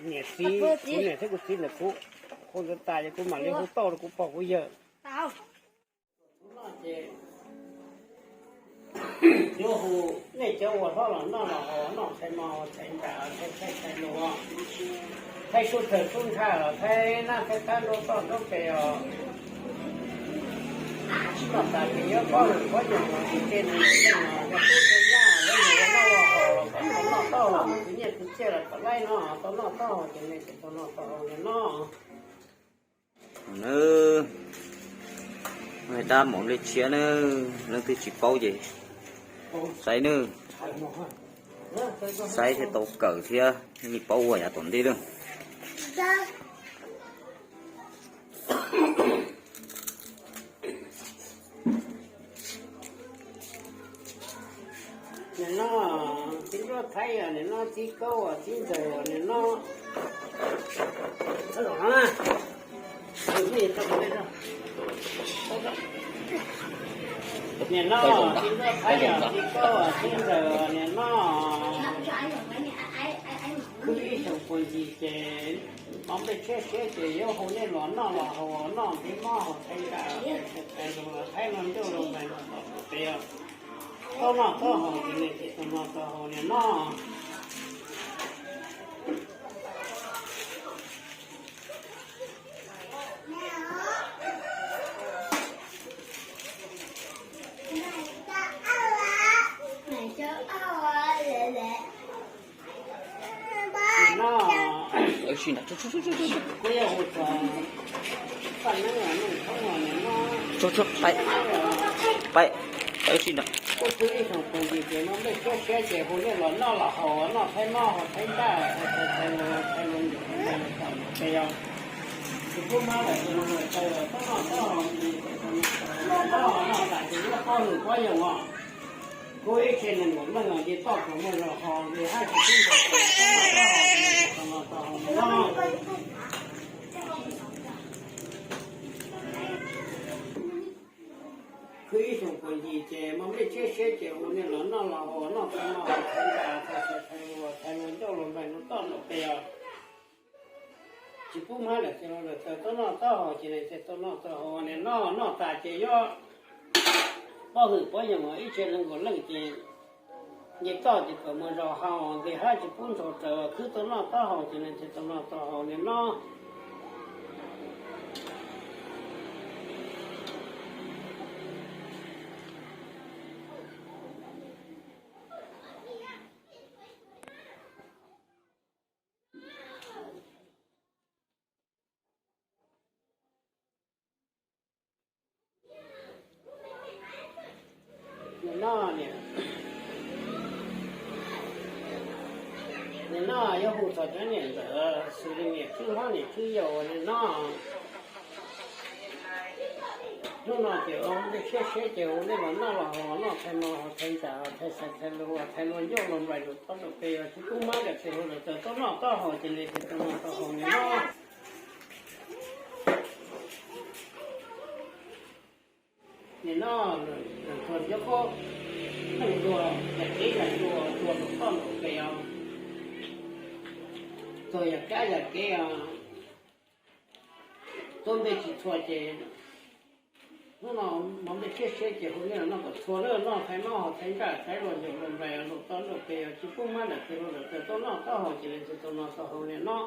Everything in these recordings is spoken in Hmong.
Niam txiv, kuv niam thiab kuv txiv ntawm kuv hu ntawd tas ces kuv mam li hu tau rau kuv pog kuv yawg. Yuav hu nej cov uas hlob los noj los haus, noj txhais mos haus txhais ntsam, txhais txhais lus, txhais sub tawg sub ntsha los txhais nab txhais tab nruab toj nruab pes os. Noj tas ces yuav pab hwm pab nyoos los tsis tej nws yog tub tub nyab los yog noj los haus los kom tau noj taub hau, kwv nyiaj kwv txiaj los kom laib no tau noj taub hau ces nej tsis tau noj taub hau li no. Nawb, dab maum nplej tshiab nawb, leej twg tsis paub ces saib nawb, saib thiaj tau kawm thiab yeej paub ua yav tom ntej nawb. Nim no txiv nruab thaib os, nim no txiv kaub os, txiv ntxawm os, nim no nim no txiv nruab thaib os, txiv kaub os, txiv ntxawm os, nim no khwb ib xyoos puag ncig ces mov nplej tshiab siab ces yuav hu nej los noj los haus, noj ntxiv mob haus txhais ntsam, txhais lus los txhais los ncauj los nplaig los tau pes os. Tau noj tau haus ces nej tsis tau noj tau haus nim no. Nim no kuv yuav hu txog paj neeb los neej thoob los nim no, kuv khwb ib xyoos puag ncig ces mov nplej tshiab siab ces hu nej los noj los haus, noj txhais mob haus txhais ntsaj, txhais lus txhais lus ncauj los nplaig los tau pes os. Tsis pub mab lawm tsis pub ntshaus taws, txhob noj txhob haus, noj tas ces yuav pab hwm pab nyoos os. Kuv ib txhia nees nkaum leej os, nce toj kom muaj zog haus, nqhis hab tsis pub ntshaus taws, txhob noj txhob haus, tsis tau noj txhob haus no. Khwb ib xyoos puag ncig ces mov nplej tshiab siab ces hu nej los noj los haus, noj txhais mos haus txhais ntsaj, txhais txhais lus txhais lus ncauj los nplaig los tau pes os. Tsis pub mab lawm tsis pub ntshaus taws, txhob noj txhob haus ces nej tsis tau noj txhob haus nim no. Noj tas ces yuav pab hwm pab nyoos os, ib txhia nees nkaum leej ces nce toj ces kom muaj zog haus, nqhis hab tsis pub ntshaus taws, khwb tau noj taub hau ces nej tsis tau noj taub hau nim no. Nim no, nim no yuav hu txog cov niam ntxawm xws li niam txwj hlob niam txwj yau nim no. Hnub no ces ua nplej tshiab siab ces hu nej los noj los haus, noj txhais mos haus txhais ntsaj, txhais txhais lus txhais lus ncauj los nplaig los tau pes os, tsis pub mab lawm tsis pub ntshaus taws, txhob noj txhob haus ces nej tsis tau noj txhob haus nim no. Nim no txog cov pab neej dua, yam kev yam cai, dua nraum toj nraum pes os, txog yam kab yam kev os, tuab nplej tsis txhua ces hnub no mov nplej tshiab siab ces hu nej los noj kom txhua lawm, noj txhais mob haus txhais ntsaj, txhais lus ncauj lus nplaig lus tau lus pes os, tsis pub mab lawm tsis pub ntshaus taws, txhob noj txhob haus ces nej tsis tau noj txhob haus nim no.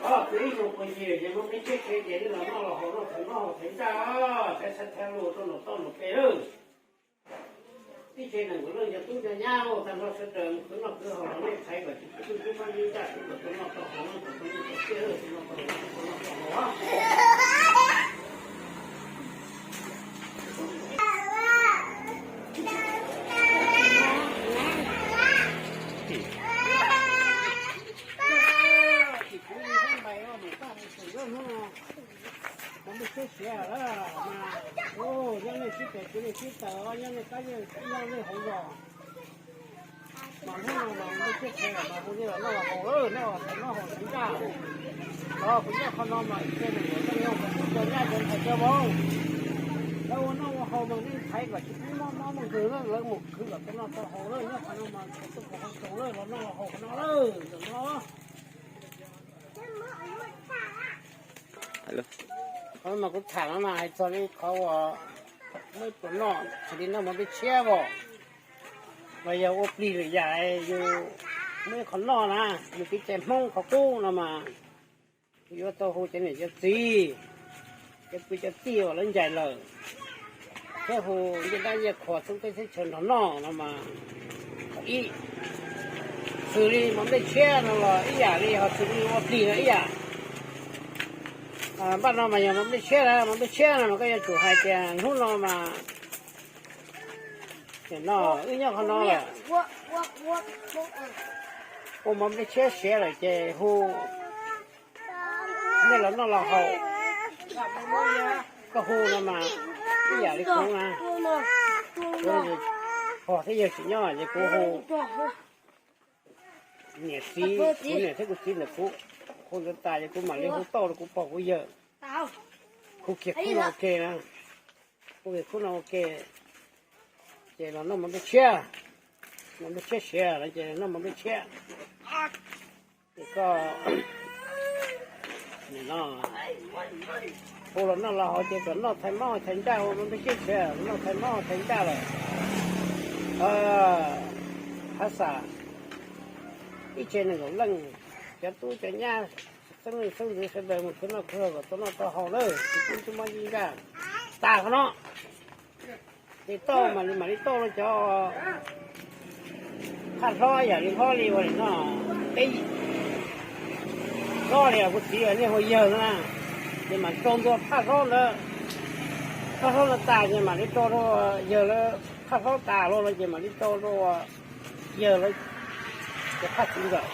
Khwv ib xyoos puag ncig ces mov nplej tshiab siab ces nej los noj los haus, noj txhais mob haus txhais ntsaj, txhais txhais lus rau nraum toj nraum pes lawm. Ib txhia nees nkaum leej cov tub cov nyab ua tag nrho sawv daws khwv noj khwv haus los nej txhais kom tsis pub txhais mob txhais ntsaj, kom tau noj tau haus, kom tau noj tau haus, kom tau noj tau haus, kom tau noj tau haus. Nyob nej sib tes, nyob nej sib taws, nyob nej qab, nyob nej hauv zos. Mas hnub no mas mus tsiab tsheb mas hu nej los noj los haus lawm, noj los noj haus tsis ncaj. Os, kuv nyob qhov no mas ib tse nees nkaum leej yog kuv tub cov nyab cov ntxhais cov vauv, lawv ua noj ua haus mas nej ntxhais kom tsis pub mob mob muaj nkeeg na, lawv mus khwv kom tau noj tau haus lawm. Nyob qhov no mas txhua tus kom haus tau lawm, los noj los haus qhov no lawm no. Qhov no mas kuv tham no mas hais txog li qhov uas muaj ib pluas noj xws li noj mov nplej tshiab os, los yog ua plig lwm yam, yus muaj ib qho noj na, yus kev cai Hmoob qhov qub no mas yuav tau hu cov niam cov txiv, cov kwv cov tij uas lawv ncaim lawm thiab hu ncej dab ncej qhua xeeb teb xeeb chaw nrog noj no mas ib, xws li mov nplej tshiab no los ib yam li, ho xws li ua plig no ib yam. Npaj no mas yog mov nplej tshiab na, mov nplej tshiab no mas koj yuav tsum hais tias hnub no mas no wb nyob qhov no lawm, ua mov nplej tshiab siav lawm ces hu nej los noj los haus. Koj hu no mas ib yam li kuv na, kuv pog thiab yawg tsis nyob ces kuv hu niam txiv, kuv niam thiab kuv txiv ntawm kuv, hu ntawd tas ces kuv mam li hu tauj rau kuv pog kuv yawg, hu kiag khub no ua ke na, hu kiag khub no ua ke, ces los noj mov nplej tshiab, mov nplej tshiab siav no ces noj mov nplej tshiab. Ces koj hu los noj los haus ces kom noj thaiv mob thaiv ntsaj, ua mov nplej tshiab siav noj thaiv mob thaiv ntsaj lawm. Hav xam ib tse nees nkaum leej, cov tub cov nyab, xeeb leej xeeb ntxwv sawv daws mus khwv noj khwv haus kom tau noj tau haus lawm, tsis pub mob ntsaj tas qhov no. Ces tauj mam li, mam li tauj rau cov phaj hlob yam li hlob li ua li no, peb hlob li kuv txiv nej hu yawg no na, ces mam rau ntua phaj hlob ntawd. Phaj hlob no tas ces mam li rau rau yawg lawv, phaj hlob tas los no ces mam li rau rau yawg lawv cov phaj txiv ntxawm.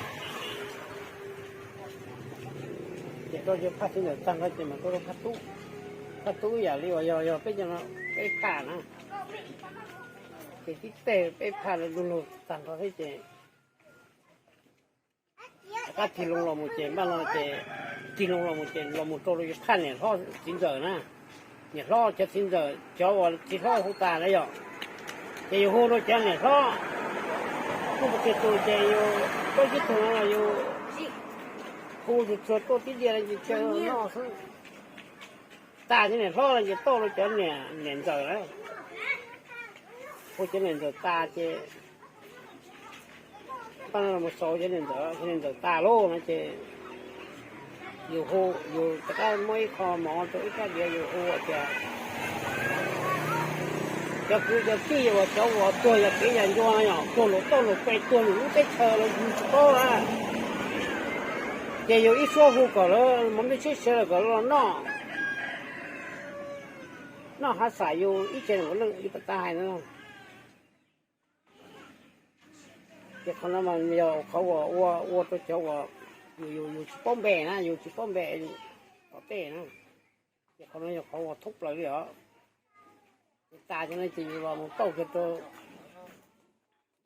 Ces rau cov phaj txiv ntxawm tag nrho ces mam rau rau phaj tub. Phaj tub yam li uas yog, yog peb cov no peb phaj na, ces tib teg peb phaj lawv du lug tag nrho thiab ces rov qab tig loo los mus ces npaj no ces tig loo los mus ces los mus rau rau yus phaj niam hlob txiv ntxawm na. Niam hlob cov txiv ntxawm cov uas txiv hlob hu tas na yom, ces yus hu rau cov niam hlob, kuj mus tiag tus ces yus, tau tib tug no los yus hu tsuag tsuag tuaj tib diav no ces caw noj xwb. Tas cov niam hlob no ces tauj rau cov niam, niam ntxawm na. Hu cov niam ntxawm tas ces paj no los xaus cov niam ntxawm, cov niam ntxawm tas lauj no ces yus hu, yus rov qab muab ib qho mov rau ib rab diav yus hu tias cov kwv cov tij uas cov uas tuag yam kev yam ncua no yom, tuag luam toj luam pes, tuag lwm lub teb chaws los yus tsis paub na, ces yus ib suab hu kom lawv mov nplej tshiab siav lawm kom lawv los noj, noj hav xam yus ib tse nees nkaum leej li pas tas hais no. Ces qhov no mas yog qhov uas ua, ua rau cov uas yus, yus, yus tsis paub npe na, yus tsis paub npe tom tej na. Ces qhov no yog qhov uas thoob plaws li os. Ces tas cov no ces yus los mus tauj kiag rau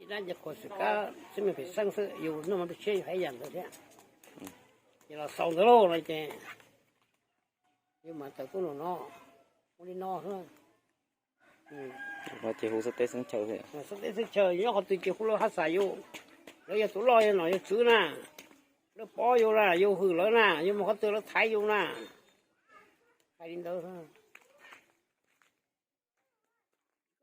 ib dab ncej qhuas xwm kab xwb, me pem xeeb xwb, yus noj mov nplej tshiab yus hais ib yam ntawd thiab. Ces los xaus ntawd lauj no ces yus mam tawm tuaj nram no, ua li no xwb. Ces hu xeeb teb xeeb chaw, xeeb teb xeeb chaw nyob qhov twg ces hu lawv hav xam yus, lawv yog tus loj yog nom yog tswv na, lawv pov yus na, yus hwm lawv na, yus mus qhov twg lawv thaiv yus na. Hais li ntawd xwb.